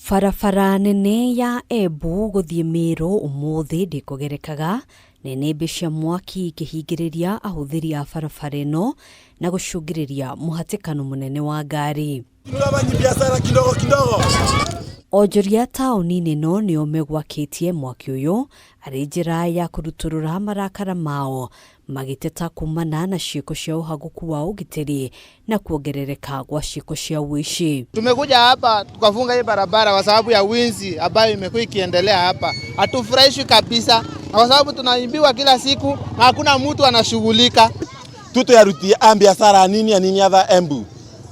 Barabara nene ya Embu gũthiĩ Meru ũmũthĩ ndĩkũgerekaga, nĩnĩmbĩ cia mwaki ikĩhingĩrĩria ahũthĩri a barabara ĩno na gũcũngĩrĩria mũhatĩkano mũnene wa ngari. Biashara kidogo kidogo. Onjoria taũni-inĩ ĩno nĩo megwakĩtie mwaki ũyũ arĩ njĩra ya kũrutũrũra marakara mao magĩteta kumana na ciĩko cia ũhagũku wa ũgitĩri na kuongerereka gwa ciĩko cia ũici. Tumekuja hapa tukafunga hii barabara kwa sababu ya wizi ambayo imekuwa ikiendelea hapa. Hatufurahishwi kabisa, na kwa sababu tunaibiwa kila siku na hakuna mtu anashughulika. Tutu yaruti a biashara anini anini atha Embu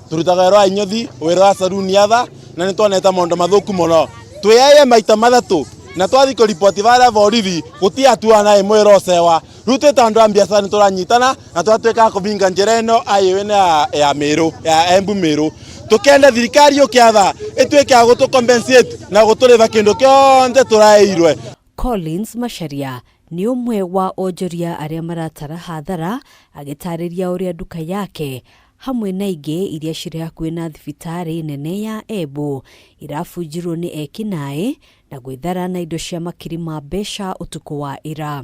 turutaga wĩra wa inyothi, wĩra wa saruni atha, na nĩ twonete maũndũ mathũku mũno. Twĩyaye maita mathatũ na twathi kũriboti varia borithi gũtirĩ hatua na ĩmwe ĩrocewa. Rĩu twĩ ta andũ a biacara nĩ tũranyitana na twatuĩka a kũbinga njĩra ĩno highway ya Meru, ya Embu Meru, tukenda thirikari yũke atha ĩtuĩke ya gũtũ compensate na gũtũrĩva kĩndũ kĩonthe tũraĩirwe. Collins Macharia nĩ ũmwe wa onjoria arĩa maratara hathara, agĩtarĩria ũrĩa nduka yake hamwe na ingĩ iria cirĩ hakuhĩ na thibitarĩ nene ya Embu irabunjirwo nĩ ekinaĩ na gwĩthara na indo cia makiri ma mbeca ũtukũ wa ira.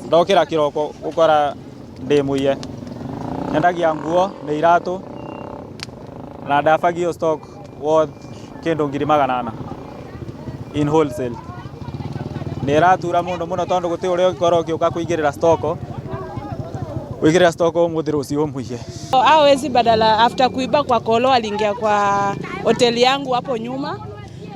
Ndokĩra kĩroko gũkora ndĩ mũiye. Nyendagia nguo na iratũ na ndabagio stock worth kĩndũ 400,000 in wholesale. Nĩ ĩratura mũno mũno tondũ gũtirĩ ũrĩa ũngĩkorwo ũgĩũka kũingĩrĩra stock, ũingĩrĩra stock ũmũthĩ, rũciũ ũmũiye. Hao wezi badala after kuiba kwa Kolo waliingia kwa hoteli yangu hapo nyuma,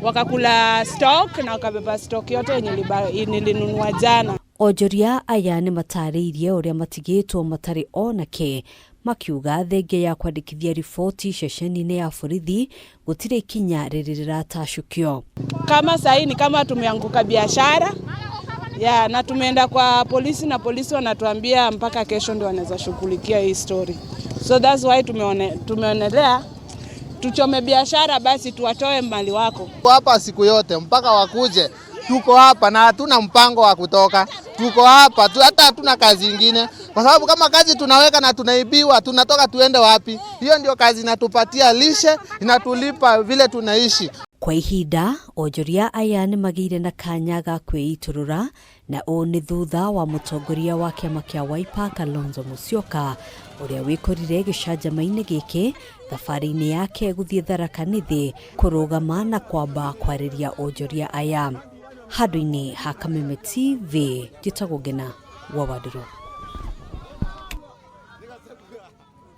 wakakula stock na wakabeba stock yote yenye nilinunua jana. Onjoria aya nĩ matarĩirie ũrĩa matigĩtwo matarĩ ona kĩ, makiuga thengia ya kwandĩkithia riboti ceceni-inĩ ya borithi gũtirĩ ikinya rĩrĩ rĩratacũkio. Kama sahii ni kama tumeanguka biashara ya na tumeenda kwa polisi na polisi wanatuambia mpaka kesho ndio wanaweza shughulikia hii story. So that's why tumeonelea tuchome biashara basi tuwatoe mali wako. Tuko hapa siku yote mpaka wakuje. Tuko hapa na hatuna mpango wa kutoka. Tuko hapa tu, hata hatuna kazi ingine, kwa sababu kama kazi tunaweka na tunaibiwa, tunatoka tuende wapi? Hiyo ndio kazi inatupatia lishe, inatulipa vile tunaishi. Kwa ihinda onjoria aya nĩ magĩire na kanya ga kwĩitũrũra, na ũũ nĩ thutha wa mũtongoria wa kĩama kĩa Wiper Kalonzo Musyoka ũrĩa wĩkorire gĩcanjama-inĩ gĩkĩ thabarĩ-inĩ yake gũthiĩ Tharaka Nithi kũrũgama na kwamba kwarĩria onjoria aya. Handũ-inĩ ha Kameme TV, njĩtagwo Ngena wa Wandirũ.